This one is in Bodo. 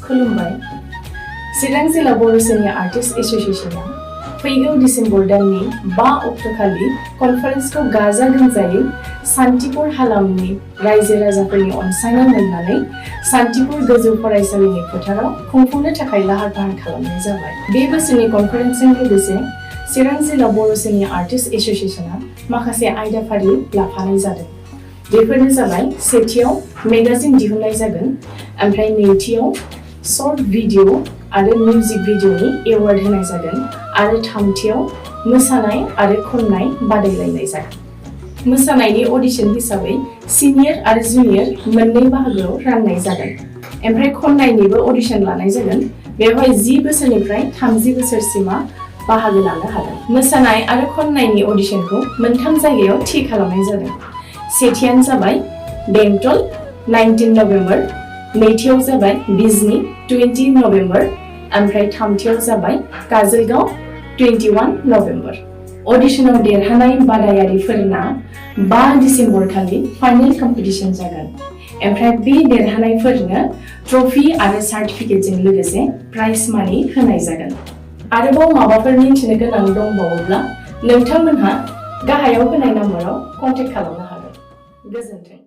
खुलुमबाय चिरां जिल्ला बर' सिनियर आर्टिस्ट एसोसिएशना फैगौ डिसेम्बर दाननि 5 अक्ट'खालि कनफारेन्सखौ गाजा गोमजायै सान्तिपुर हालामनि रायजो राजाफोरनि अनसायनाय मोननानै सान्तिपुर गोजौ फरायसालिनि फोथाराव खुंफुंनो थाखाय लाहार फाहार खालामनाय जाबाय। बे बोसोरनि कनफारेन्सजों लोगोसे चिरां जिल्ला बर' सिनियर आर्टिस्ट एसोसिएशना माखासे आयदाफारि लाफानाय जादों। बेफोरनो जाबाय सेथियाव मेगाजिन दिहुननाय जागोन, ओमफ्राय नैथियाव शर्ट भिडिअ आरो मिउजिक भिडिअनि एवार्ड होनाय जागोन आरो थामथियाव मोसानाय आरो खननाय बादायलायनाय जागोन। मोसानायनि अडिशन हिसाबै सिनियर आरो जुनियर मोननै बाहागोआव राननाय जागोन। ओमफ्राय खननायनिबो अडिशन लानाय जागोन। बेवहाय 10 बोसोरनिफ्राय 30 बोसोरसिमा बाहागो लानो हागोन। मोसानाय आरो खननायनि अडिशनखौ मोनथाम जायगायाव थि खालामनाय जादों। सेथियानो जाबाय बेंटल 19 नभेम्बर, नैथियाव जाबाय बिजनी 20 नभेम्बर, ओमफ्राय थामथियाव जाबाय काजलगांव 21 नभेम्बर। अडिशनाव देरहानाय बादायारिफोरना 5 डिसेम्बर खालि फाइनेल कम्पिटिशन जागोन। ओमफ्राय बे देरहानायफोरनो ट्रफी आरो सार्टिफिकेटजों लोगोसे प्राइज मानि होनाय जागोन। आरोबाव माबाफोर मिन्थिनो गोनां दंबावोब्ला नोंथांमोनहा गाहायाव होनाय नाम्बाराव कन्टेक्ट खालामनो हागोन। गोजोन्थों।